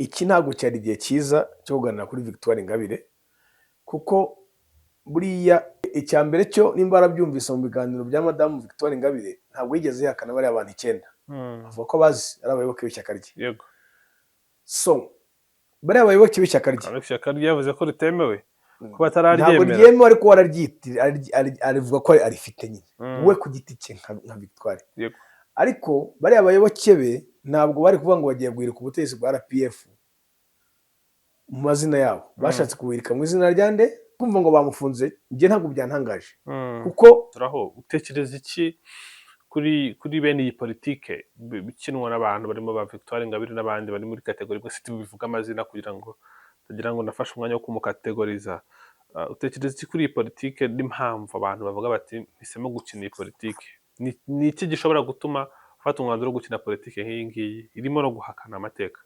Iki ntabwo cyari igihe cyiza cyo kuganira kuri Victoire Ingabire, kuko buriya icya mbere cyo nimba warabyumvise mu biganiro bya Madamu Victoire Ingabire, ntabwo yigeze yihakana bariya bantu 9. Avuga ko bazi ari abayoboke b'ishyaka rye. So bariya bayoboke b'ishyaka rye, Ariko ishyaka rye yavuze ko ritemewe, ko ntabwo batararyemera. ryemewe, ariko arivuga ko arifite nyine, we ku giti cye nka Victoire. Ariko bariya bayoboke be ntabwo bari kuvuga ngo bagiye guhirika ubutegetsi bwa RPF mu mazina yabo. Bashatse kubuhirika mu izina rya nde? Kumva ngo bamufunze njye ntabwo byantangaje, kuko Turaho utekereza iki kuri bene iyi politike ikinwa n'abantu barimo ba Victoire Ingabire n'abandi bari muri catégorie imwe? Bivuga amazina kugira ngo tagira ngo nafashe umwanya wo kumukategoriza. Utekereza iki kuri iyi politike n'impamvu abantu bavuga bati mpisemo gukina iyi politike? Ni iki gishobora gutuma ufata umwanzuro wo gukina politike nk'iyi ngiyi irimo no guhakana amateka?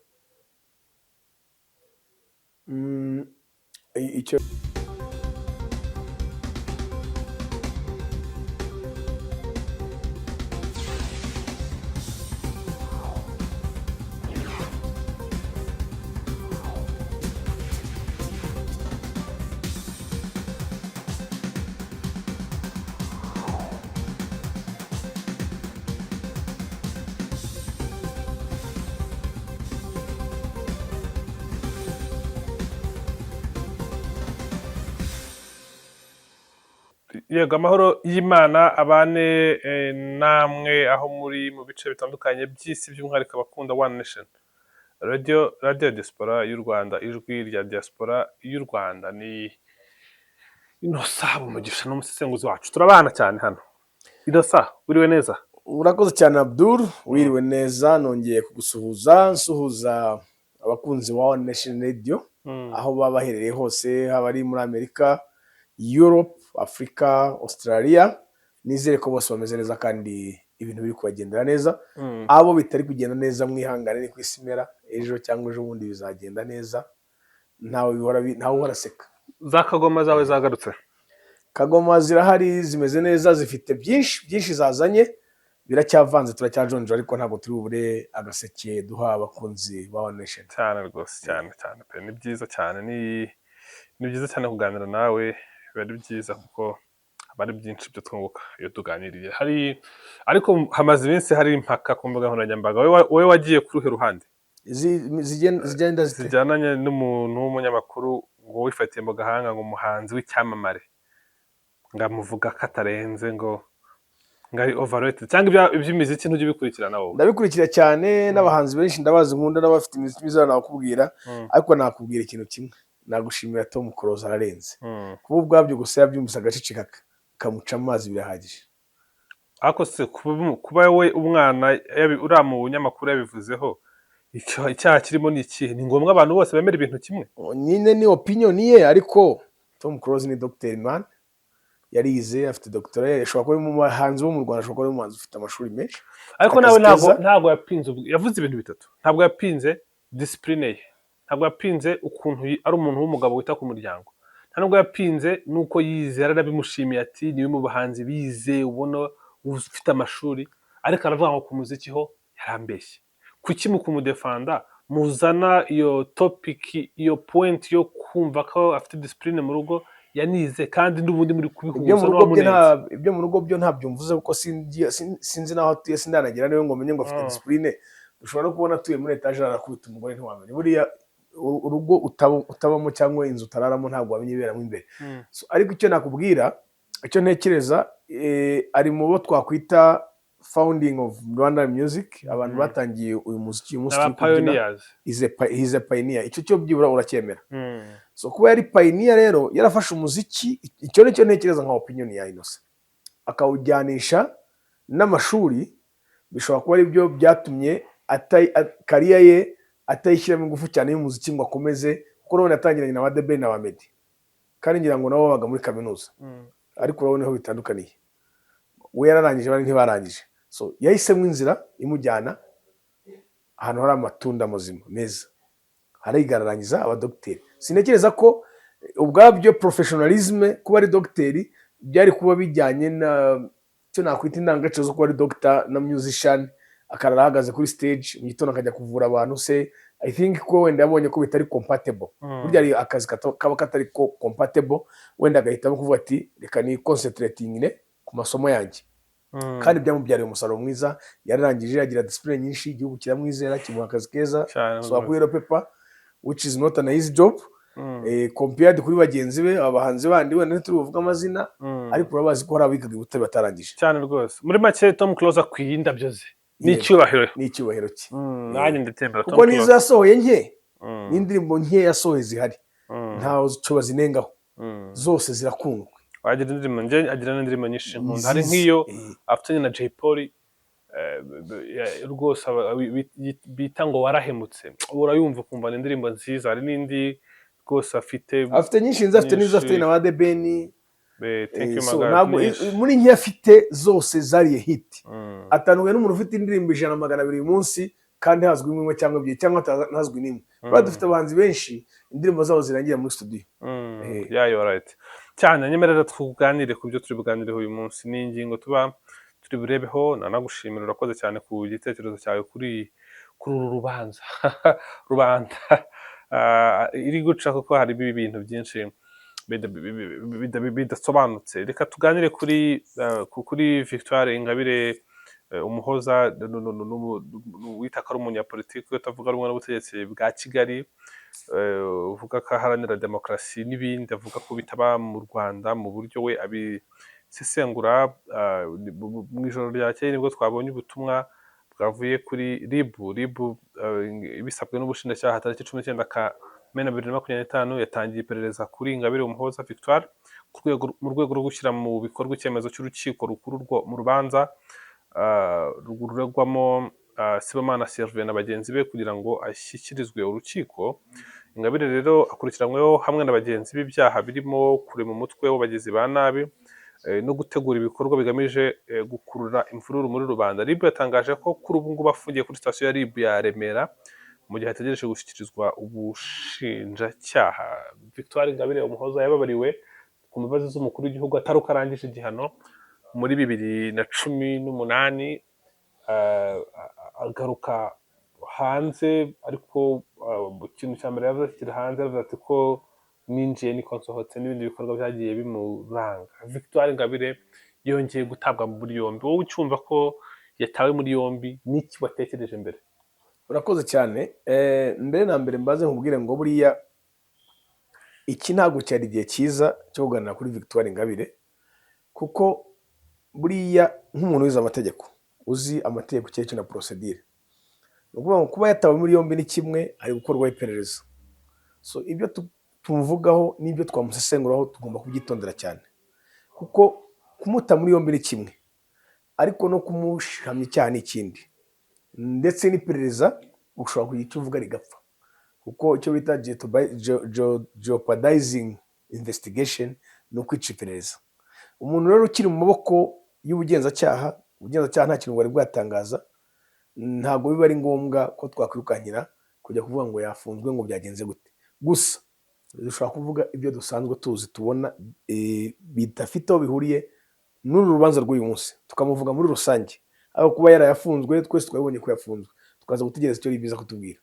Icyo Yego, amahoro y'Imana abane namwe aho muri mu bice bitandukanye by'isi, by'umwihariko abakunda One Nation Radio, radio ya diaspora y'u Rwanda, ijwi rya diaspora y'u Rwanda. Ni Innocent Umugisha n'umusesenguzi wacu, turabana cyane hano. Innocent, wiriwe neza? Urakoze cyane, Abdul. Wiriwe neza. Nongeye kugusuhuza, nsuhuza abakunzi ba One Nation Radio aho baba baherereye hose, haba ari muri Amerika, Europe, Afurika, Australia. Nizere ko bose bameze neza kandi ibintu biri kubagendera neza. Abo bitari kugenda neza, mwihangane, ni ku isi imera. Ejo cyangwa ejo bundi bizagenda neza. Ntawe uhora aseka. Za kagoma zawe zagarutse? Kagoma zirahari, zimeze neza, zifite byinshi byinshi zazanye. Biracyavanze, turacyajonjora, ariko ntabwo turi bubure agaseke duha abakunzi ba One Nation. Cyane rwose, cyane cyane pe. Ni byiza cyane, ni byiza cyane kuganira nawe, biba ari byiza kuko haba ari byinshi byo twunguka iyo tuganiriye. Hari ariko hamaze iminsi hari impaka ku mbuga nkoranyambaga. Wowe wagiye ku ruhe ruhande? Zigenda zite? Zijyananye n'umuntu w'umunyamakuru ngo wifatiye mu gahanga ngo umuhanzi w'icyamamare ngo amuvuga ko atarenze, ngo ari overrated, cyangwa iby'imiziki ntujya ubikurikirana wowe? Ndabikurikira cyane, n'abahanzi benshi ndabazi nkunda, n'abafite imiziki myiza nakubwira. Ariko nakubwira ikintu kimwe, nagushimira Tom Close, ararenze. Kuba ubwabyo gusa yabyumvise agaceceka kamuca amazi, birahagije. Ariko se kuba we umwana uriya mu munyamakuru yabivuzeho, icyaha kirimo ni ikihe? Ni ngombwa abantu bose bemera ibintu kimwe? Nyine ni opinion ye, ariko Tom Close ni Dr man, yarize, afite doctorat. Ashobora kuba ari mu bahanzi bo mu Rwanda, ashobora kuba ari umuhanzi ufite amashuri menshi, Ariko akazi nawe ntabwo keza. ntabwo yapinze yavuze ibintu bitatu. Ntabwo yapinze discipline ye, ntabwo yapinze ukuntu ari umuntu w'umugabo wita ku muryango, nta nubwo yapinze nuko yize. Yaranabimushimiye ati niwe mu bahanzi bize ubona ufite amashuri. Ariko aravuga ngo ku muziki ho yarambeshye. Kuki mu kumudefanda muzana iyo topic, iyo point yo kumva ko afite discipline mu rugo, yanize, kandi n'ubundi muri Ibyo kubihuza mu rugo bye n'uwamunenze? Nta ibyo mu rugo byo ntabyo mvuze, kuko sinzi n'aho atuye, sindanagira niwe ngo menye ngo afite discipline. Ushobora no kubona atuye muri etaje arakubita umugore, ntiwamenya. Buriya urugo utabamo cyangwa inzu utararamo, ntabwo wamenya ibiberamo imbere. So, ariko icyo nakubwira, icyo ntekereza, ari mu bo twakwita founding of Rwanda music, abantu batangiye uyu muziki uyu munsi N'aba turi kubyina. pioneers. He's a pioneer, icyo cyo byibura uracyemera. So kuba yari pioneer rero, yarafashe umuziki, icyo nicyo ntekereza nka opinion ya Innocent, akawujyanisha n'amashuri, bishobora kuba ari byo byatumye career ye atayishyiramo ingufu cyane y'umuziki ngo akomeze, kuko urabona yatangiranye na ba The Ben na ba Meddy, kandi ngira ngo nabo babaga muri kaminuza. Ariko urabona aho bitandukaniye, we yararangije, abandi ntibarangije. So yahisemo inzira imujyana ahantu hari amatunda mazima meza, ariga, ararangiza, aba dogiteri. Sintekereza ko ubwabyo professionalism, kuba ari dogiteri, byari kuba bijyanye na icyo nakwita indangagaciro zo kuba ari dogita na musician, akarara ahagaze kuri stage, mu gitondo akajya kuvura abantu se. I think ko wenda yabonye ko bitari compatible. Burya hari akazi kaba katari ko compatible, wenda agahitamo kuvuga ati: "Reka ni concentrating ku masomo yanjye." Kandi byamubyariye umusaruro mwiza. Yararangije, agira discipline nyinshi, igihugu kiramwizera, kimuha akazi keza. Cyane So rwose. kuri Yellow Paper, which is not an easy job compared kuri bagenzi be, abahanzi bandi wenda ntituri buvuge amazina, ariko urabazi ko hari abigaga i Butare batarangije. Cyane rwose. Muri make, Tom Close akwiye indabyo ze n'icyubahiro. N'icyubahiro cye. Nanjye ndatemera Kuko Tom n'izo Close. yasohoye nke, n'indirimbo nke yasohoye zihari, ntawe cyo bazinengaho, zose zirakundwa. Wagira indirimbo, njye agira n'indirimbo nyinshi nkunda. Hari Nziza. nk'iyo afitanye na Jay Polly, rwose bita ngo "Warahemutse", urayumva ukumva ni indirimbo nziza. Hari n'indi rwose afite. Afite nyinshi nziza, afite n'izo afite Nyinshi. na ba The Ben. "Thank You So, My God", ntabwo nyinshi. muri nke afite zose zariye hit. Atandukanye n'umuntu ufite indirimbo 100, 200 uyu munsi kandi hazwi imwe cyangwa ebyiri, cyangwa ntazwi n'imwe. Buriya dufite abahanzi benshi indirimbo zabo zirangira muri studio. Yeah, you're right. Cyane. Nyemerera tuganire ku byo turi buganireho uyu munsi. Ni ingingo tuba turi burebeho. Nanagushimira, urakoze cyane ku gitekerezo cyawe kuri uru rubanza rubanda iri guca, kuko harimo ibintu byinshi bidasobanutse. Reka tuganire kuri Victoire Ingabire Umuhoza, wita ko ari umunyapolitiki utavuga rumwe n'ubutegetsi bwa Kigali, uvuga ko aharanira demokarasi n'ibindi, avuga ko bitaba mu Rwanda mu buryo we abisesengura. Mu ijoro ryakeye nibwo twabonye ubutumwa bwavuye kuri RIB. RIB bisabwe n'ubushinjacyaha, tariki 19 Kamena 2025, yatangiye iperereza kuri Ingabire Umuhoza Victoire mu rwego rwo gushyira mu bikorwa icyemezo cy'urukiko rukuru mu rubanza ruregwamo Sibomana Sylvain na bagenzi be kugira ngo ashyikirizwe urukiko. Ingabire rero akurikiranyweho hamwe na bagenzi be ibyaha birimo kurema umutwe w'abagizi ba nabi no gutegura ibikorwa bigamije gukurura imvururu muri rubanda. RIB yatangaje ko kuri ubu ngubu afungiye kuri sitasiyo ya RIB ya Remera mu gihe ategereje gushyikirizwa ubushinjacyaha. Victoire Ingabire Umuhoza yababariwe ku mbabazi z'umukuru w'igihugu atari uko arangije igihano muri 2018, agaruka hanze. Ariko ikintu cya mbere yavuze akiri hanze, yavuze ati ko ninjiye niko nsohotse, n'ibindi bikorwa byagiye bimuranga. Victoire Ingabire yongeye gutabwa muri yombi. Wowe ucyumva ko yatawe muri yombi, n'iki watekereje mbere? Urakoze cyane. Mbere na mbere mbaze nkubwire ngo buriya iki ntabwo cyari igihe cyiza cyo kuganira kuri Victoire Ingabire, kuko buriya nk'umuntu wize amategeko, uzi amategeko icyo ari cyo na procedure, ni ukuvuga ngo kuba yatawe muri yombi ni kimwe, ari gukorwaho iperereza. So ibyo tumuvugaho n'ibyo twamusesenguraho tugomba kubyitondera cyane, kuko kumuta muri yombi ni kimwe, ariko no kumuhamya icyaha ni ikindi, ndetse n'iperereza ushobora kugira icyo uvuga rigapfa, kuko icyo bita jeopardizing investigation ni ukwica iperereza. Umuntu rero ukiri mu maboko y'ubugenzacyaha, ubugenzacyaha nta kintu bwari bwatangaza, ntabwo biba ari ngombwa ko twakwirukankira kujya kuvuga ngo yafunzwe, ngo byagenze gute. Gusa dushobora kuvuga ibyo dusanzwe tuzi, tubona bidafite aho bihuriye n'uru rubanza rw'uyu munsi, tukamuvuga muri rusange. Ariko kuba yarayafunzwe, twese twabibonye ko yafunzwe, tukaza gutegereza icyo biza kutubwira.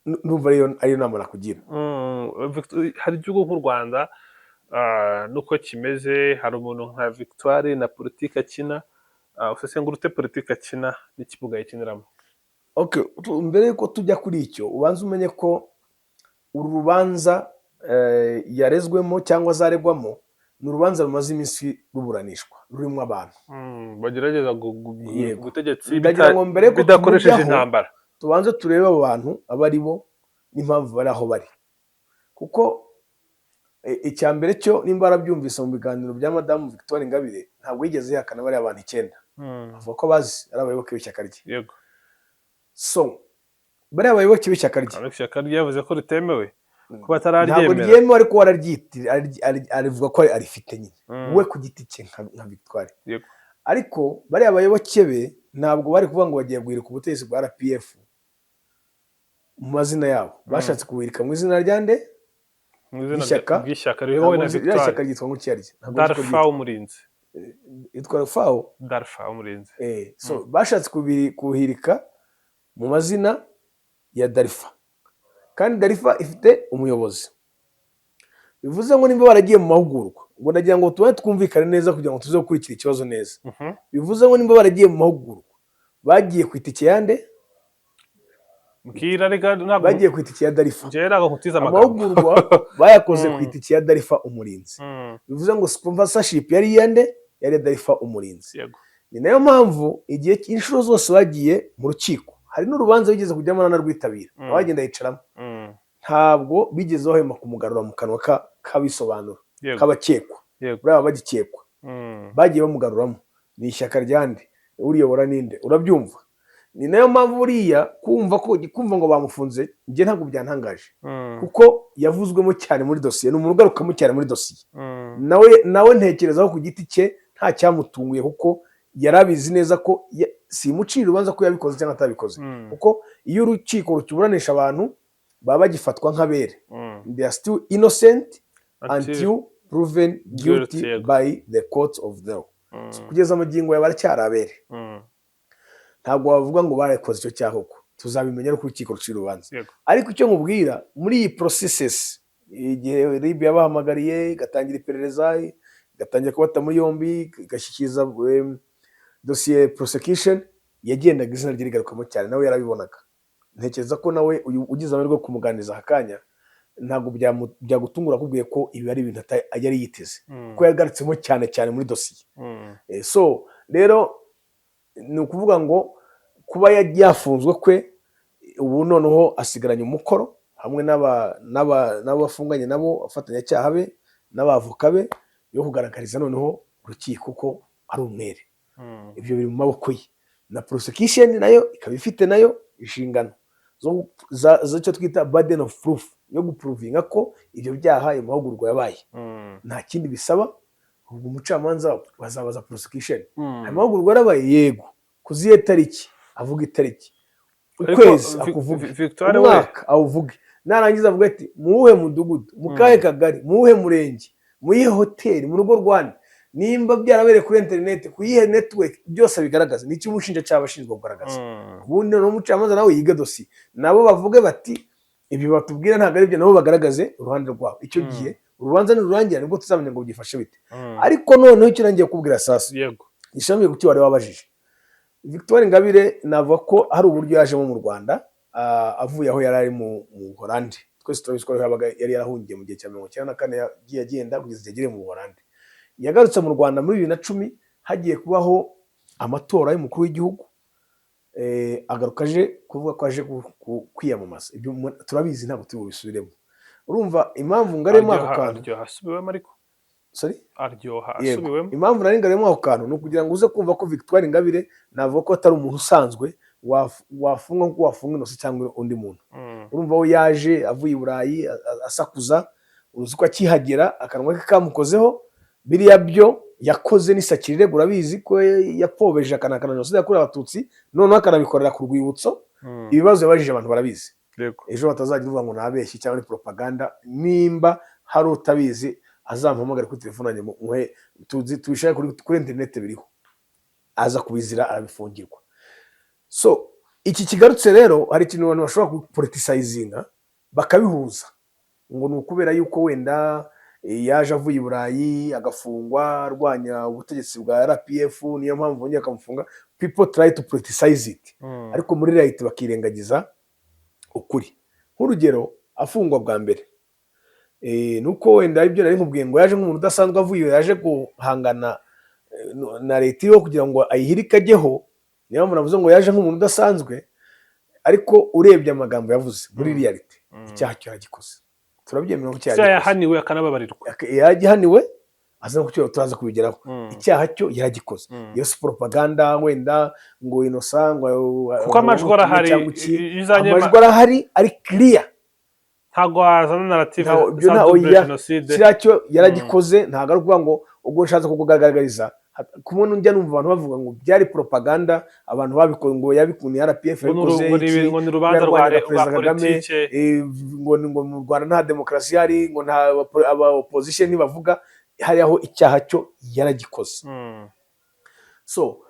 Ndumva ariyo nama nakugira. Hari igihugu nk'u Rwanda nuko kimeze, hari umuntu nka Victoire na politiki akina. Usesengura ute politiki akina n'ikibuga yikiniramo? Okay, mbere yuko tujya kuri icyo, ubanza umenye ko uru rubanza yarezwemo cyangwa azaregwamo ni urubanza rumaze iminsi ruburanishwa, rurimo abantu Bagerageza Yego. ubutegetsi Ndagira ngo mbere yuko bidakoresheje tumujyaho, intambara. tubanze turebe abo bantu abo ari bo n'impamvu bari aho bari, kuko icya mbere cyo, nimba warabyumvise mu biganiro bya Madamu Victoire Ingabire, ntabwo yigeze yihakana bariya bantu icyenda. Avuga ko bazi ari abayoboke b'ishyaka rye. So bariya bayoboke b'ishyaka rye, Ariko ishyaka ryavuze ko ritemewe, ko ntabwo batararyemera. ryemewe, ariko arivuga ko arifite nyine, we ku giti cye nka Victoire. Ariko bariya bayoboke be ntabwo bari kuvuga ngo bagiye guhirika ubutegetsi bwa RPF mu mazina yabo. Bashatse kubuhirika mu izina rya nde? Mu izina ry'ishyaka. Ry'ishyaka riyobowe na Ntabwo ririya shyaka Victoire. ryitwa ngo iki yaryo? Ntabwo nzi uko Dalfa ryitwa. Umurinzi. Yitwa FAO. Dalfa Umurinzi. So bashatse kubuhirika mu mazina ya Dalfa. Kandi Darifa ifite umuyobozi. Bivuze ngo nimba baragiye mu mahugurwa, ubwo ndagira ngo tube twumvikane neza kugira ngo tuze gukurikira ikibazo neza. Bivuze ngo nimba baragiye mu mahugurwa, bagiye ku itike yande? Mbwira reka, ntabwo Bagiye ku itike ya Darifa. Njyewe ntabwo nkutiza amagambo. Amahugurwa bayakoze ku itike ya Darifa Umurinzi. Bivuze ngo sponsorship yari iyande? Yari iya Darifa Umurinzi. Ni nayo mpamvu igihe inshuro zose bagiye mu rukiko, hari n'urubanza bigeze kujyamo nanarwitabira, abagenda yicaramo, ntabwo bigeze bahwema kumugarura mu kanwa k'abisobanura, k'abakekwa. Buriya baba bagikekwa. Bagiye bamugaruramo: ni ishyaka ryande? Uriyobora ninde? Urabyumva? Ni nayo mpamvu buriya kumva ngo bamufunze, njye ntabwo byantangaje, kuko yavuzwemo cyane muri dosiye, ni umuntu ugarukamo cyane muri dosiye. Nawe ntekerezaho ku giti cye nta cyamutunguye, kuko yari abizi neza ko simucira urubanza ko yabikoze cyangwa atabikoze, kuko iyo urukiko rukiburanisha abantu, baba bagifatwa nk'abere. They are still innocent until proven guilty Guilty, yego. by the court of law. Kugeza amagingo yawe baracyari abere. Ntabwo wavuga ngo barakoze icyo cyaha, koko tuzabimenya ariko urukiko rucira urubanza. Ariko icyo nkubwira, muri iyi processes, igihe RIB yabahamagariye, igatangira iperereza, igatangira kubata muri yombi, igashyikiriza dosiye prosecution, yagendaga izina rye rigarukamo cyane, nawe yarabibonaga. Ntekereza ko nawe uyu ugize amahirwe yo kumuganiriza aka kanya, ntabwo byagutungura akubwiye ko ibi ari ibintu yari yiteze, kuko yagarutsemo cyane cyane muri dosiye. So rero ni ukuvuga ngo kuba yafunzwe kwe, ubu noneho asigaranye umukoro hamwe n'abo bafunganye nabo, abafatanyacyaha be n'abavoka be, yo kugaragariza noneho urukiko ko ari umwere. Ibyo biri mu maboko ye, na prosecution nayo ikaba ifite nayo inshingano z'icyo twita burden of proof, yo guprovinga ko ibyo byaha, ayo mahugurwa yabaye. Nta kindi bisaba. Ubwo umucamanza bazabaza prosecution: "Ayo mahugurwa yarabaye?" "Yego." "Ku zihe tariki?" Avuga itariki, Ariko ukwezi akuvuge, Victoire we umwaka awuvuge. Narangiza avuga ati: "Mu wuhe mudugudu, mu kahe kagari, mu wuhe murenge, mu yihe hoteli, mu rugo rwande, nimba byarabereye kuri interineti, ku yihe network?" Byose bigaragaza nicyo umushinjacyaha aba ashinzwe kugaragaza. Ubundi noneho umucamanza nawe yiga dosiye, nabo bavuge bati: "Ibyo batubwira ntabwo ari byo." Nabo bagaragaze uruhande rwabo. Icyo gihe urubanza nirurangira nibwo tuzamenya ngo byifashe bite. Ariko noneho icyo nangiye kukubwira sasa gishamiye ku cyo wari wabajije, Victoire Ingabire, navuga ko hari uburyo yajemo mu Rwanda, avuye aho yari ari mu Buholandi. Twese turabizi ko yabaga yari yarahungiye mu gihe cya 94, yagiye agenda kugeza igihe ageriye mu Buholandi. Yagarutse mu Rwanda muri 2010, hagiye kubaho amatora y'umukuru w'igihugu, agaruka aje kuvuga ko aje kwiyamamaza. Ibyo turabizi, ntabwo turi bubisubiremo. Urumva impamvu ngaremo ako kantu? Aryoha asubiwemo ariko. Sorry? Aryoha Yego. asubiwemo. Impamvu nari ngaremo ako kantu ni ukugira ngo uze kumva ko Victoire Ingabire, navuga ko atari umuntu usanzwe wafungwa nk'uko wafunga Innocent cyangwa undi muntu. Urumva, we yaje avuye i Burayi asakuza, uzi ko akihagera akanwa ke kamukozeho. Biriya byo yakoze n'isakirire, urabizi ko yapfobeje akanahakana jenoside yakorewe Abatutsi, noneho akanabikorera ku rwibutso. Ibibazo yabajije abantu barabizi. Ejo batazagira uvuga ngo nabeshye cyangwa ni propaganda. Nimba hari utabizi, azampamagare kuri telefone yanjye, muhe tuzi tubishake kuri interineti, biriho. Aza kubizira, arabifungirwa. So iki kigarutse rero, hari ikintu abantu bashobora kupoliticizinga bakabihuza ngo ni ukubera yuko wenda yaje avuye i Burayi agafungwa arwanya ubutegetsi bwa RPF, niyo mpamvu bongeye bakamufunga. People try to politicize it, ariko muri reality bakirengagiza ukuri. Nk'urugero, afungwa bwa mbere, nuko wenda ibyo nari nkubwiye ngo yaje nk'umuntu udasanzwe avuye, yaje guhangana na leta iriho kugira ngo ayihirike ajyeho, niyo mpamvu navuze ngo yaje nk'umuntu udasanzwe. Ariko urebye amagambo yavuze, muri reality icyaha cyo yaragikoze, turabyemera ko icyaha Icyaha yagikoze. Yahaniwe akanababarirwa. Yagihaniwe, aza no kucyo turaza kubigeraho. Icyaha cyo yaragikoze. Iyo si propaganda wenda ngo Innocent ngo Kuko amajwi arahari. cyangwa iki. Iyo uzanye Amajwi arahari, ari clear. Ntabwo wazana narrative Ibyo za oya. double jenoside. Kiriya cyo yaragikoze, ntabwo ari ukuvuga ngo ubwo nshatse kukugaragariza kumwe njya numva abantu bavuga ngo byari propaganda, abantu babikoze ngo yabikundiye RPF, Ngo ni yabikoze ngo ni iki, ngo ni urubanza rwa yarwanyaga rwa Perezida Kagame, politike. ngo mu Rwanda nta demokarasi ihari, ngo nta aba opposition ntibavuga. Hariho icyaha cyo yaragikoze. So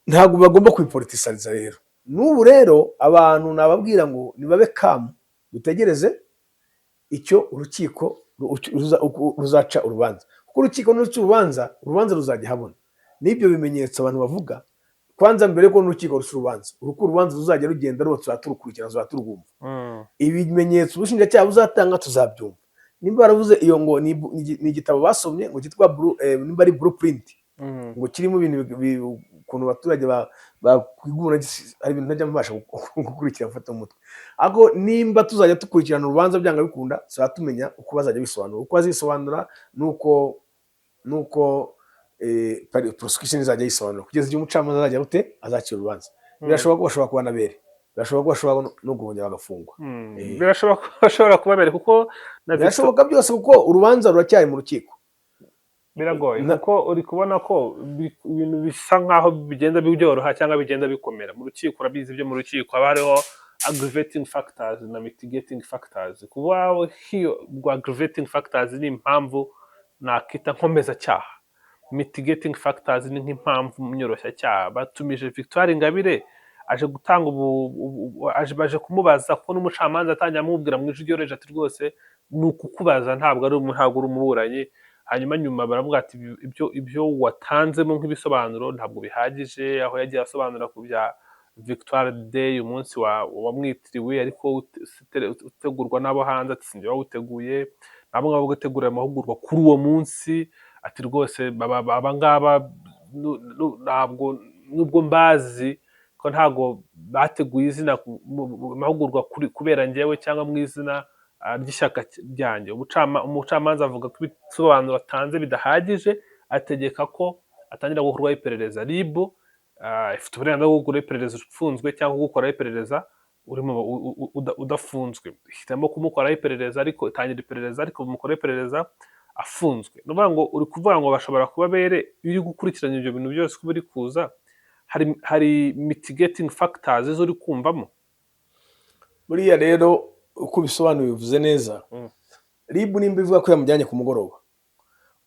ntabwo bagomba kubipoliticariza rero. N'ubu rero abantu nababwira ngo nibabe calm. Dutegereze icyo urukiko ruzaca urubanza, kuko urukiko niruca urubanza, urubanza ruzajya habona n'ibyo bimenyetso abantu bavuga. Kwanza mbere yuko n'urukiko ruca urubanza, uko urubanza ruzajya rugenda ruba, tuzaba turukurikirana, tuzaba turwumva. Ibimenyetso ubushinjacyaha buzatanga tuzabyumva. Nimba baravuze iyo ngo ni igitabo basomye ngo cyitwa nimba ari blueprint, ngo kirimo ibintu ukuntu abaturage bakwigura, hari ibintu ntajya mbasha gukurikira mfata mu mutwe. Ariko nimba tuzajya dukurikirana urubanza, byanga bikunda tuzajya tumenya uko bazajya bisobanura, uko bazisobanura nuko prosecution izajya yisobanura kugeza igihe umucamanza azajya gute, azakira urubanza. Birashoboka ko bashobora kuba n'abere, birashoboka ko bashobora no kongera bagafungwa. Birashoboka ko bashobora kuba abere, kuko na Victor Birashoboka byose, kuko urubanza ruracyari mu rukiko. Biragoye, kuko uri kubona ko ibintu bisa nkaho bigenda byoroha cyangwa bigenda bikomera mu rukiko. Urabizi, ibyo mu rukiko haba hariho aggravating factors na mitigating factors. Kuba hiyo aggravating factors ni impamvu nakita nkomezacyaha, mitigating factors ni nk'impamvu nyoroshyacyaha. Batumije Victoire Ingabire, aje gutanga aje baje kumubaza, kuko n'umucamanza atangiye amubwira mu ijwi ryoroheje ati: "Rwose ni ukukubaza, ntabwo uri umuburanyi." Hanyuma nyuma baravuga ati: Ibyo watanzemo nk'ibisobanuro ntabwo bihagije." Aho yagiye asobanura ku bya Victoire Day, umunsi wamwitiriwe, ariko utegurwa n'abo hanze, ati: "Sinjye wawuteguye, nabo ngabo gutegura amahugurwa kuri uwo munsi." Ati: "Rwose aba ngaba ntabwo nubwo mbazi ko ntabwo bateguye izina amahugurwa kubera njyewe cyangwa mu izina ry'ishyaka ryanjye." Umucamanza avuga ko ibisobanuro atanze bidahagije, ategeka ko atangira gukorwaho iperereza. RIB ifite uburenganzira bwo gukora iperereza ufunzwe cyangwa gukoraho iperereza urimo udafunzwe. Ihitamo kumukoraho iperereza, ariko itangira iperereza, ariko bumukoraho iperereza afunzwe. Ni ukuvuga ngo uri kuvuga ngo bashobora kuba bere. Iyo uri gukurikirana ibyo bintu byose uko biri kuza, hari mitigating factors zo uri kumvamo. Buriya rero uko ubisobanuye bivuze neza. RIB nimba ivuga ko yamujyanye ku mugoroba,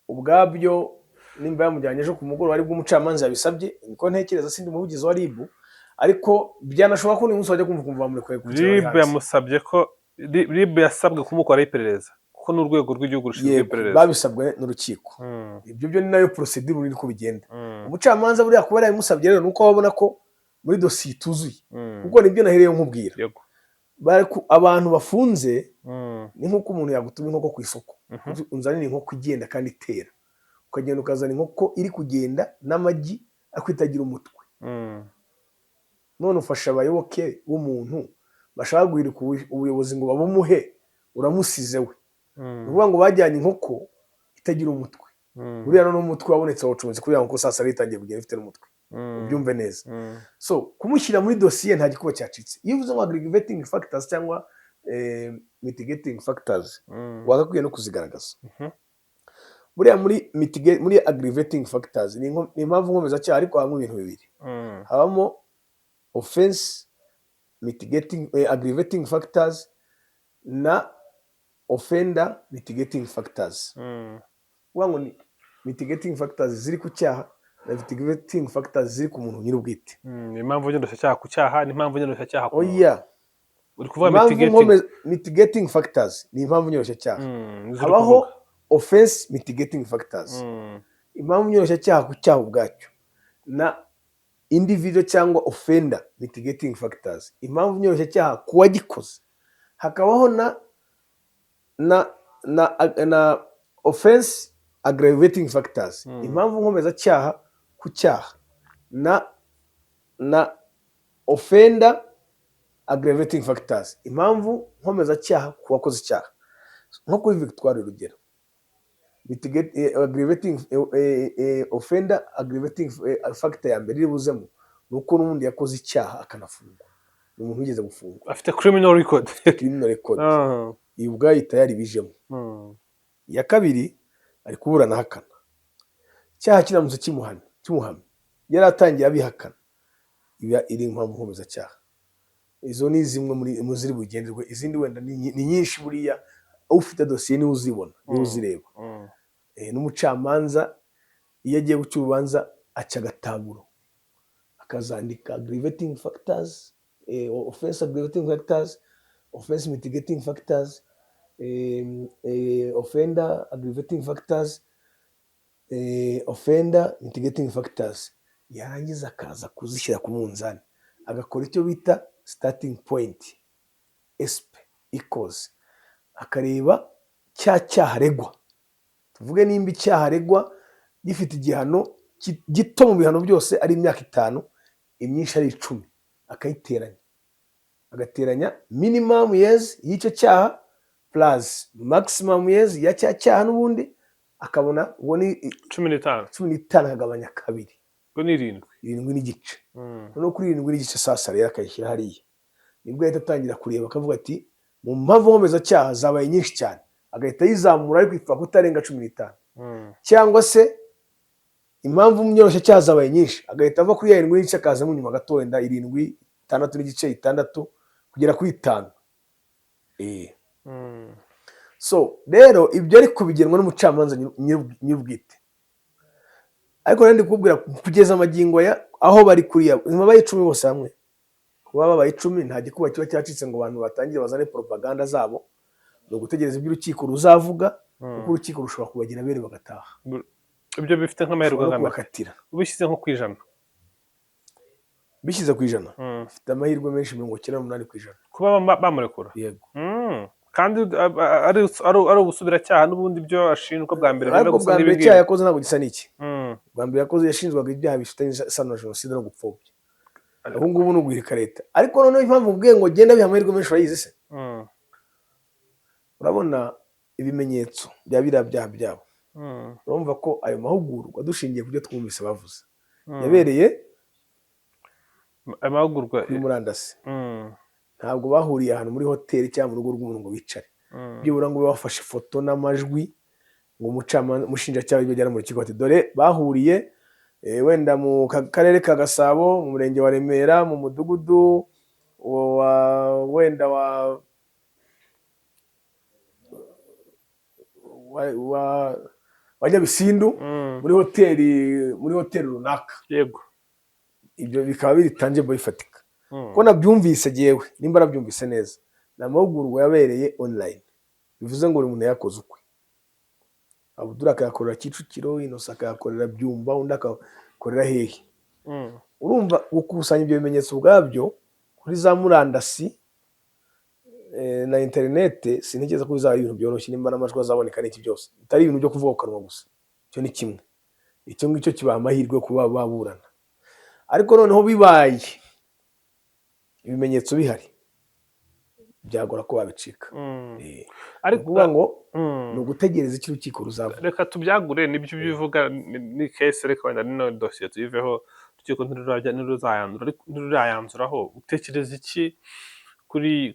ubwabyo nimba yamujyanye ejo ku mugoroba aribwo umucamanza yabisabye, niko ntekereza, sindi umuvugizi wa RIB, ariko byanashoboka ko uyu munsi wajya kumva ukumva bamurekuye ku kiraro RIB hanze. Yamusabye ko RIB yasabwe kumukoraho iperereza, kuko ni urwego rw'igihugu rushinzwe iperereza. Babisabwe n'urukiko. Ibyo byo ni nayo procedure niko bigenda. Umucamanza buriya kuba yarabimusabye rero ni uko babona ko muri dosiye ituzuye, kuko nibyo nahereye nkubwira. Abantu bafunze ni nk'uko umuntu yagutuma inkoko ku isoko, unzanira inkoko igenda kandi itera, ukagenda ukazana inkoko iri kugenda n'amagi ariko itagira umutwe. None ufasha abayoboke b'umuntu bashaka guhirika ubuyobozi ngo babumuhe, uramusize we. Ni ukuvuga ngo bajyanye inkoko itagira umutwe. Buriya noneho umutwe wabonetse wawucometse kuri ya nkoko, sasa rero itangiye kugenda ifite n'umutwe. Ubyumve neza. So kumushyira muri dosiye nta gikuba cyacitse. Iyo uvuze ngo aggravating factors cyangwa mitigating factors, wagakwiye no kuzigaragaza. Buriya muri aggravating factors ni impamvu nkomezacyaha, ariko habamo ibintu bibiri. Habamo offense mitigating aggravating factors na offender mitigating factors. Kuvuga ngo ni mitigating factors ziri ku cyaha na mitigating factors ziri ku muntu nyir'ubwite. Impamvu nyoroshyacyaha ku cyaha n'impamvu nyoroshyacyaha ku muntu. Oya. Uri kuvuga Impamvu mitigating mitigating factors ni impamvu nyoroshyacyaha. Nizo uri Habaho kuvuga. offense mitigating factors, impamvu nyoroshyacyaha ku cyaha ubwacyo, na individual cyangwa offender mitigating factors, impamvu nyoroshyacyaha ku wagikoze. Hakabaho na offense aggravating factors, impamvu nkomezacyaha ku cyaha, na offender aggravating factors, impamvu nkomezacyaha ku wakoze icyaha. Nko kuri Victoire, urugero, aggravating offender aggravating factor ya mbere iri buzemo ni uko n'ubundi yakoze icyaha akanafungwa, ni umuntu wigeze gufungwa. Afite criminal record. Criminal record. Iyi ubwayo tayari bijemo. Iya kabiri, ari kuburana ahakana icyaha. Kiramutse kimuhamye yari atangiye abihakana, iba iri impamvu nkomezacyaha. Izo ni zimwe muri mu ziri bugenderwe. Izindi wenda ni nyinshi. Buriya ufite dosiye niwe uzibona, niwe uzireba. N'umucamanza iyo agiye guca urubanza aca agataburo, akazandika aggravating factors, offense aggravating factors, Offense mitigating factors, offender aggravating factors, offender mitigating factors, yarangiza akaza kuzishyira ku munzani, agakora icyo bita starting point, SP equals, akareba cya cyaha aregwa. Tuvuge nimba icyaha aregwa gifite igihano gito mu bihano byose ari imyaka 5, imyinshi ari 10, akayiteranya, agateranya minimum years y'icyo cyaha plus maximum years ya cya cyaha n'ubundi, akabona ubwo ni 15. 15, akagabanya kabiri. Ubwo ni 7. 7.5. Noneho kuri 7.5 sasa rero akayishyira hariya, nibwo ahita atangira kureba, akavuga ati mu mpamvu nkomezacyaha zabaye nyinshi cyane, agahita ayizamura ariko ipfa kutarenga 15, cyangwa se impamvu nyoroshyacyaha zabaye nyinshi, agahita ava kuri ya 7.5, akazamo inyuma gato, wenda 7, 6.5, 6 kugera kuri 5. So rero ibyo ariko bigenwa n'umucamanza nyir'ubwite. Ariko rero ndi kukubwira, kugeza amagingo aya aho bari kuriya babaye 10 bose hamwe, kuba babaye 10, nta gikuba kiba cyacitse ngo abantu batangire bazane propaganda zabo. Ni ugutegereza ibyo urukiko ruzavuga, kuko urukiko rushobora kubagira abere bagataha. Ibyo bifite nk'amahirwe Rushobora no angana kubakatira. Ubishyize nko ku ijana? Bishyize ku ijana, bifite amahirwe menshi, 98%. Kuba bamurekura? Yego. Kandi ari ubusubiracyaha n'ubundi, ibyo ashinjwa bwa mbere byenda Ariko gusa bwa mbere n'ibi icyaha ngibi. yakoze ntabwo gisa n'iki. Bwa mbere yakoze, yashinjwaga ibyaha bifitanye isano na jenoside no gupfobya. Ubu ngubu ni uguhirika leta. Ariko noneho impamvu ubwiye ngo genda biha amahirwe menshi, urayizi se? Urabona ibimenyetso bya biriya byaha byabo, urumva ko ayo mahugurwa, dushingiye ku byo twumvise bavuze, yabereye Amahugurwa kuri murandasi. Ntabwo bahuriye ahantu muri hoteli cyangwa mu rugo rw'umuntu ngo bicare, byibura ngo babe bafashe ifoto n'amajwi, ngo umucamanza, umushinjacyaha ibyo mu rukiko ati dore bahuriye wenda mu karere ka Gasabo, mu murenge wa Remera, mu mudugudu wa wenda wa Nyabisindu, muri hoteli runaka. Ibyo bikaba biri tangible, bifatika. Ko nabyumvise jyewe, nimba nabyumvise neza, ni amahugurwa yabereye online, bivuze ngo buri muntu yakoze ukwe. Abudura akayakorera Kicukiro, Innocent akayakorera Byumba, undi akayakorera hehe. Urumva gukusanya ibyo bimenyetso ubwabyo kuri za murandasi na interinete, sintekereza ko bizaba ari ibintu byoroshye, nimba n'amajwi azaboneka n'iki byose, bitari ibintu byo kuvuga ku kanwa gusa. Icyo ni kimwe, icyo ngicyo kibaha amahirwe yo kuba baburana. Ariko noneho bibaye ibimenyetso bihari, byagora ko babicika. Ni Ariko ukuvuga ngo ni ugutegereza icyo urukiko ruzavuga. Reka tubyagure, nibyo ubivuga ni case, reka wenda nino dosiye tuyiveho. Urukiko ntirurajya, ntiruzayanzura, ariko ntirurayanzuraho. Utekereza iki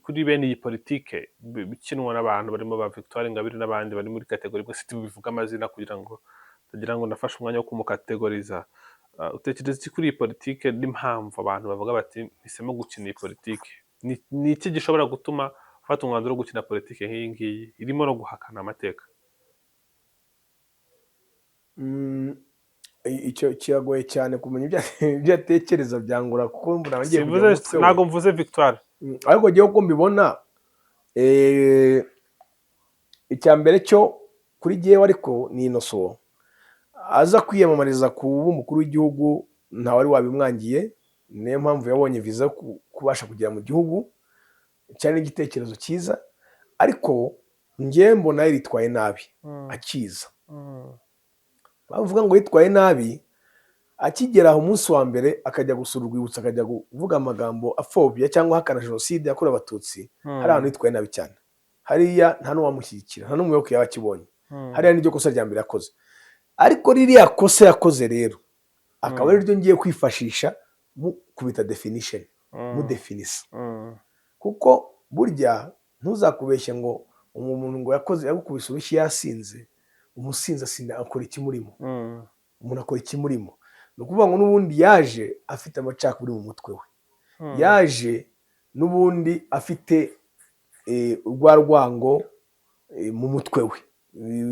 kuri bene iyi politike ikinwa n'abantu barimo ba Victoire Ingabire n'abandi bari muri catégorie imwe? Siti bivuga amazina kugira ngo utagira ngo nafashe umwanya wo kumukategoriza. Utekereza iki kuri iyi politike n'impamvu abantu bavuga bati mpisemo gukina iyi politike? Ni iki gishobora gutuma ufata umwanzuro wo gukina politike nk'iyi ngiyi irimo no guhakana amateka? Icyo kiragoye cyane kumenya ibyo atekereza, byangora kuko mbona ngiye kujya mu Simvuze mutwe we. Ntabwo mvuze Victoire. Ariko njyewe uko mbibona, icya mbere cyo kuri jyewe ariko ni Innocent aza kwiyamamariza kuba umukuru w'igihugu, ntawari wabimwangiye, niyo mpamvu yabonye viza yo kubasha kugera mu gihugu. Cyari n'igitekerezo cyiza, ariko njyewe mbona yaritwaye nabi akiza. Bavuga ngo yitwaye nabi akigera aho umunsi wa mbere, akajya gusura urwibutso, akajya kuvuga amagambo apfobya cyangwa ahakana jenoside yakorewe Abatutsi. Hari ahantu yitwaye nabi cyane hariya, nta n'uwamushyigikira, nta n'umuyoboke yaba akibonye. Hariya niryo kosa rya mbere yakoze. Ariko ririya kosa yakoze rero akaba ariryo ngiye kwifashisha mu kubita definition, mudefinisa, kuko burya ntuzakubeshye ngo umuntu ngo yakoze, yagukubise urushyi yasinze. Umusinzi asinda akora ikimurimo. Umuntu akora ikimurimo. Ni ukuvuga ngo n'ubundi yaje afite amacakubiri mu mutwe we, yaje n'ubundi afite rwa rwango mu mutwe we,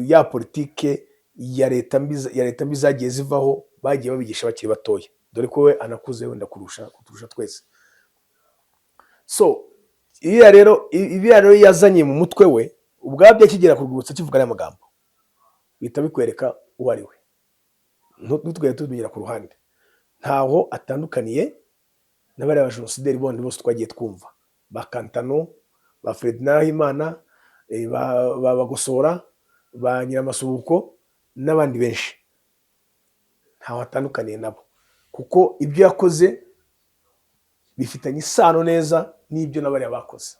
ya politike ya leta mbi zagiye zivaho, bagiye babigisha bakiri batoya, dore ko we anakuze wenda kurusha kuturusha twese. So Iriya rero yazanye mu mutwe we ubwabyo, akigera ku rwibutso akivuga ariya magambo, bihita bikwereka uwo ari we. Ntitugahita tubimenyera ku ruhande. Ntaho atandukaniye n'abariya bajenosideri bondi bose twagiye twumva, ba Kantano, ba Ferdinand Nahimana, ba Bagosora, ba Nyiramasuhuko n'abandi benshi. Ntaho atandukaniye nabo, kuko ibyo yakoze bifitanye isano neza n'ibyo n'abariya bakoze,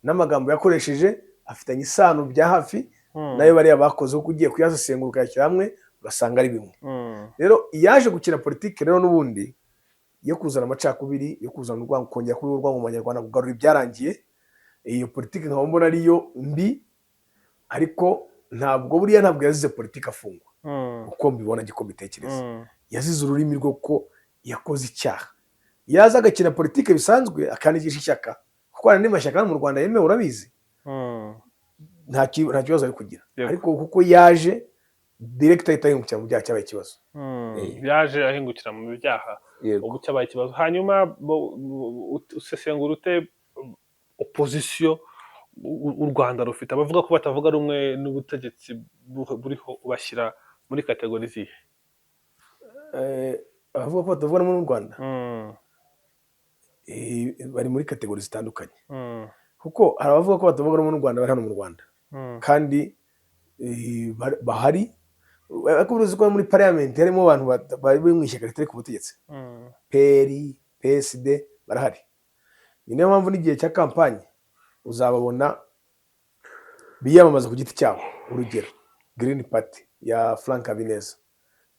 n'amagambo yakoresheje afitanye isano bya hafi nayo bariya bakoze, kuko ugiye kuyasesengura ukayashyira hamwe ugasanga ari bimwe. Rero yaje gukina politiki rero n'ubundi yo kuzana amacakubiri, yo kuzana urwango, kongera kuba urwango mu Banyarwanda, kugarura ibyarangiye. Iyo politiki nkaba mbona ariyo mbi, ariko ntabwo buriya ntabwo yazize politiki afungwa. Uko mbibona, giko mbitekereza, yazize ururimi rwo ko yakoze icyaha. Yaza agakina politiki bisanzwe, akandikisha ishyaka, kuko hari andi mashyaka hano mu Rwanda yemewe, urabizi, nta kibazo ari kugira. Ariko kuko yaje direct ahita ahingukira mu byaha, cyabaye ikibazo. Yaje ahingukira mu byaha, ubu cyabaye ikibazo. Hanyuma usesengura ute opposition u Rwanda rufite? Abavuga ko batavuga rumwe n'ubutegetsi buriho ubashyira muri catégorie zihe? Abavuga ko batavuga rumwe n'u Rwanda bari muri catégorie zitandukanye, kuko hari abavuga ko batavuga rumwe n'u Rwanda bari hano mu Rwanda kandi bahari, ariko uruzi ko muri parliament harimo abantu bari mu ishyaka ritari ku butegetsi, PL, PSD, barahari. Ni nayo mpamvu n'igihe cya campagne uzababona biyamamaza ku giti cyabo. Urugero, Green Party ya Frank Habineza,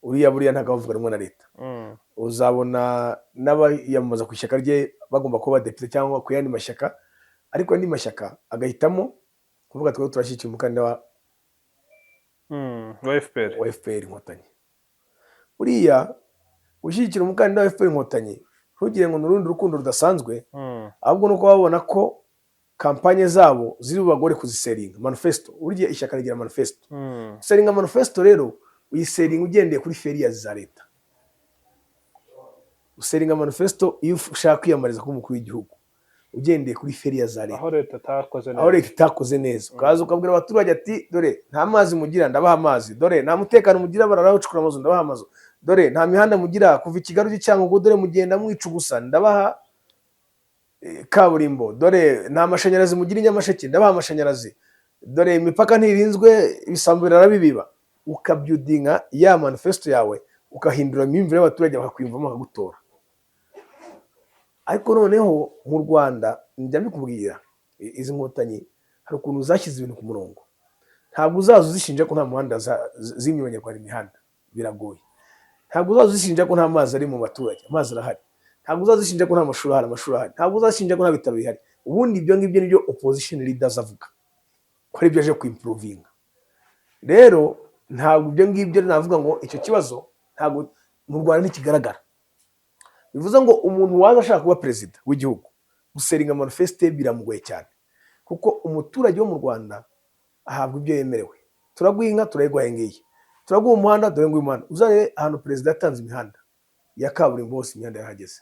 uriya buriya ntabwo bavuga rumwe na leta. Uzabona n'abayamamaza ku ishyaka rye bagomba kuba abadepite cyangwa ku yandi mashyaka, ariko andi mashyaka agahitamo kuvuga twebwe turashyigikiye umukandida Wa FPR. Wa FPR Inkotanyi. Buriya gushyigikira umukandida wa FPR Inkotanyi, ntugire ngo ni urundi rukundo rudasanzwe, ahubwo nuko babona ko campagne zabo ziri bubagore kuzisellinga manifesto. Burya ishyaka rigira manifesto. Gusellinga manifesto rero, uyisellinga ugendeye kuri failures za leta. Usellinga manifesto iyo ushaka kwiyamamariza kuba umukuru w'igihugu ugendeye kuri failures za leta, aho leta itakoze aho neza. Leta itakoze neza, ukaza ukabwira abaturage ati: "Dore nta mazi mugira, ndabaha amazi. Dore nta mutekano mugira, barara bacukura amazu, ndabaha amazu. Dore nta mihanda mugira kuva i Kigali ujya i Cyangugu, dore mugenda mwica ubusa, ndabaha kaburimbo. Dore nta mashanyarazi mugira i Nyamasheke, ndabaha amashanyarazi. Dore imipaka ntirinzwe, ibisambo birara bibiba." Ukabuildinga ya manifesto yawe, ukahindura imyumvire y'abaturage, bakakwiyumvamo, bakagutora. Ariko noneho mu Rwanda, njya mbikubwira, izi Nkotanyi hari ukuntu zashyize ibintu ku murongo. Ntabwo uzaza uzishinja ko nta muhanda zimye Abanyarwanda imihanda, biragoye. Ntabwo uzaza uzishinja ko nta mazi ari mu baturage, amazi arahari. Ntabwo uzaza uzishinja ko nta mashuri ahari, amashuri ahari. Ntabwo uzashinja ko nta bitaro bihari. Ubundi ibyo ngibyo nibyo opposition leaders avuga ko ari byo aje kuimprovinga. Rero ntabwo ibyo ngibyo navuga ngo icyo kibazo ntabwo mu Rwanda ntikigaragara. Bivuze ngo umuntu waza ashaka kuba perezida w'igihugu, gusellinga manifesto biramugoye cyane, kuko umuturage wo mu Rwanda ahabwa ibyo yemerewe. Turaguha inka, turayiguha ngiyi. Turaguha umuhanda, dore nguyu umuhanda. Uzarebe ahantu perezida yatanze imihanda ya kaburimbo hose, imihanda yarahageze.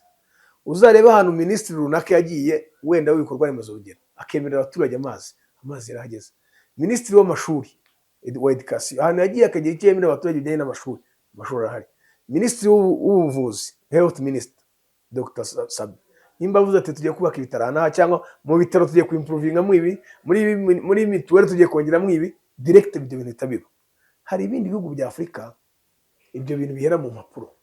Uzarebe ahantu minisitiri runaka yagiye, wenda w'ibikorwa remezo, urugero, akemerera abaturage amazi, amazi yarahageze. Minisitiri w'amashuri, wa éducation, ahantu yagiye akagira icyo yemerera abaturage bijyanye n'amashuri, amashuri arahari. Minisitiri w'ubuvuzi, health minister, Dr Sabin, nimba avuze ati tugiye kubaka ibitaro aha n'aha, cyangwa mu bitaro tugiye kuimprovingamo ibi, muri ibi, muri mituweli tugiye kongeramo ibi, direct ibyo bintu bihita biba. Hari ibindi bihugu bya Afurika ibyo bintu bihera mu mpapuro,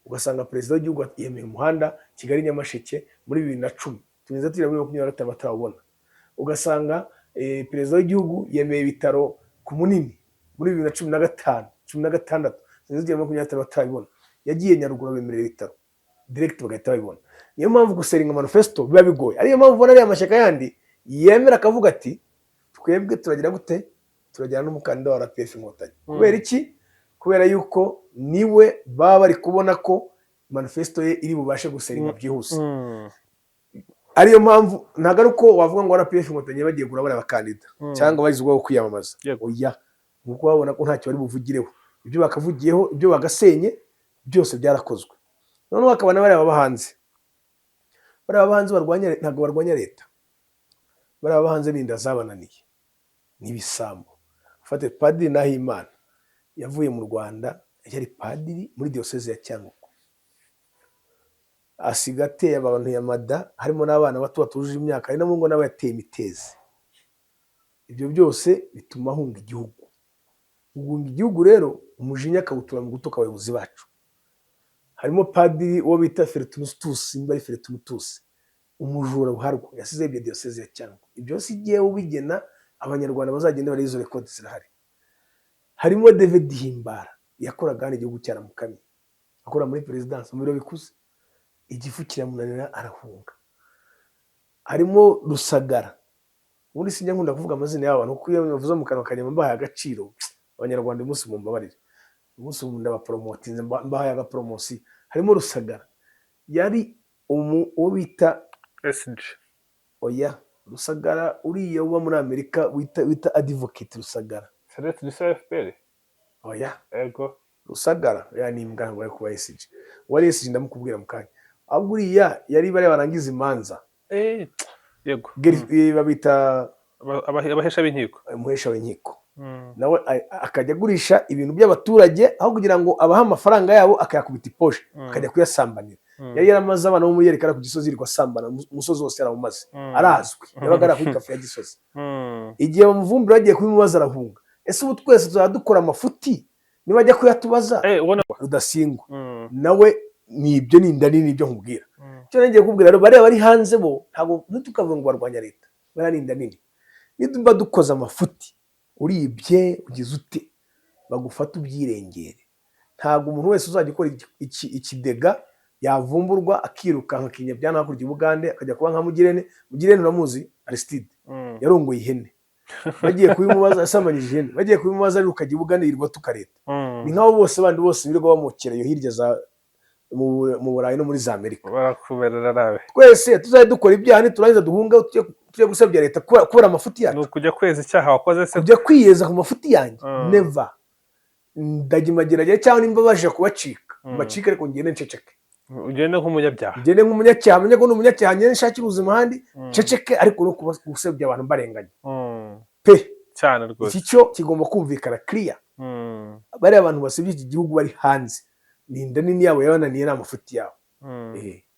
ugasanga perezida w'igihugu yemeye umuhanda Kigali Nyamasheke muri 2010, tugeze tugera muri 25 batarawubona. Ugasanga perezida w'igihugu yemeye ibitaro ku Munini muri 2015, 16, tugeze tugera muri 25 batarabibona. Yagiye Nyaruguru abemerera ibitaro, direct bagahita babibona. Niyo mpamvu gusellinga manifesto biba bigoye. Ariyo mpamvu ubona ariya mashyaka yandi yemera akavuga ati: "Twebwe turagira gute? Turajyana n'umukandida wa RPF Inkotanyi." Kubera iki? Kubera yuko niwe baba bari kubona ko manifesto ye iri bubashe gusellinga byihuse. Ariyo mpamvu ntabwo ari uko wavuga ngo RPF Inkotanyi bagiye kugura bariya bakandida cyangwa bagize ubwo kwiyamamaza. Oya, ni uko babona ko ntacyo bari buvugireho. Ibyo bakavugiyeho, ibyo bagasenye byose byarakozwe. Noneho hakaba na bariya baba hanze. Bariya baba hanze barwanya, ntabwo barwanya leta. Bariya bo hanze n'inda zabananiye, n'ibisambo. Ufate Padiri Nahimana, yavuye mu Rwanda yari padiri muri Diyoseze ya Cyangugu, asiga ateye abantu ya mada, harimo n'abana bato batujuje imyaka, hari no ngo nawe yateye imitezi. Ibyo byose bituma ahunga igihugu. Guhunga igihugu rero, umujinya akawutura mu gutuka abayobozi bacu. Harimo padiri uwo bita Feritunutus, nimba ari Feritunutus, umujura ruharwa, yasize ibyo Diyoseze ya Cyangugu. Ibyo si igihe ubigena, Abanyarwanda bazagenda bareba, izo record zirahari. Harimo David Himbara, yakoraga hano igihugu cyaramukamye, akora muri perezidansi mu biro bikuze, igifu kiramunanira arahunga. Harimo Rusagara. Ubundi sinjya nkunda kuvuga amazina y'aba bantu, kuko iyo bavuze mu kanwa kanjye mbahaye agaciro. Abanyarwanda, uyu munsi mumbabarire, uyu munsi ndabaporomotinze, mbahaye agaporomosiyo. Harimo Rusagara, yari uwo bita SG. Oya, Rusagara uriya uba muri Amerika wita Advocate Rusagara. Celeste Gisa FPR. Oya. Ego. Rusagara ya ni imbwa ngo kuba SG. Wari SG ndamukubwira mu kanya. Ahubwo uriya yari bariya barangiza imanza. Yego. Babita Abahesha b'inkiko. Umuhesha w'inkiko. Nawe akajya agurisha ibintu by'abaturage, aho kugira ngo abahe amafaranga yabo akayakubita iposhe, akajya kuyasambanira. Yari yaramaze abana bo muri Yerekana ku Gisozi, yirirwa asambana, umusozi wose yarawumaze. Arazwi, yabaga ari kuri kafe ya Gisozi. Igihe bamuvumbura bagiye kubimubaza arahunga. Ese ubu twese tuzaba dukora amafuti nibajya kuyatubaza? Ubona. Rudasingwa nawe ni ibyo, ni inda nini, ibyo nkubwira. Icyo ngiye kukubwira rero, bariya bari hanze bo ntabwo ntitukavuga ngo barwanya leta, bariya ni inda nini. Niba dukoze amafuti, uribye, ugize ute, bagufata ubyirengere. Ntabwo umuntu wese uzajya ukora ikidega yavumburwa akirukanka akinya hakurya i Bugande, akajya kuba nka Mugirene. Mugirene uramuzi, Aristide? Yarongoye ihene, bagiye kubimubaza, yasambanyije ihene, bagiye kubimubaza ariruka ajya i Bugande, yirirwa atuka leta. Ni nk'abo bose bandi bose birirwa bamukera iyo hirya za mu Burayi no muri za Amerika. Barakumerera nabi. Twese tuzajya dukora ibyaha, niturangiza duhunga, tujye gusebya leta kubera amafuti yacu? Ni ukujya kweza icyaha wakoze se? Kujya kwiyeza ku mafuti yanjye? Never. Ndagimageragere, cyangwa nimba babashije kubacika, mbacike, ariko ngende nceceke. Ugende nk'umunyabyaha. Ngende nk'umunyacyaha, menye ko ni umunyacyaha, ngende nshakire ubuzima ahandi, nceceke, ariko no gusebya abantu mbarenganya pe. Cyane rwose. Iki cyo kigomba kumvikana clear. Bariya abantu basebya iki gihugu bari hanze, ni inda nini yabo yabananiye, ni amafuti yabo.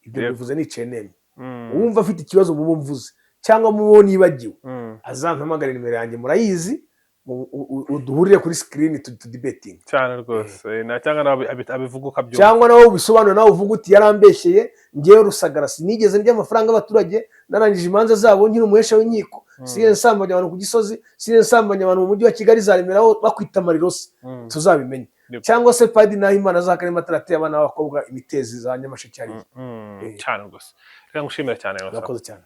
Ibyo bivuze nicaye nemye. Uwumva afite ikibazo mu bo mvuze cyangwa mu bo nibagiwe, azampamagare, nimero yanjye murayizi, duhurire kuri screen tudibetinge. Cyane rwose. Cyangwa nawe abivuga ukabyumva. Cyangwa nawe ubisobanura, nawe uvuga uti yarambeshyeye, ngewe Rusagara sinigeze ndya amafaranga y'abaturage, narangije imanza zabo nkiri umuhesha w'inkiko, sinigeze nsambanya abantu ku Gisozi, sinigeze nsambanya abantu mu mujyi wa Kigali za Remera aho bakwita Marirosi. Tuzabimenye. Cyangwa se Padiri Nahimana azakarimo atarateye abana b'abakobwa imitezi za Nyamasheke hariya. Cyane rwose, reka ngushimira cyane. Urakoze cyane.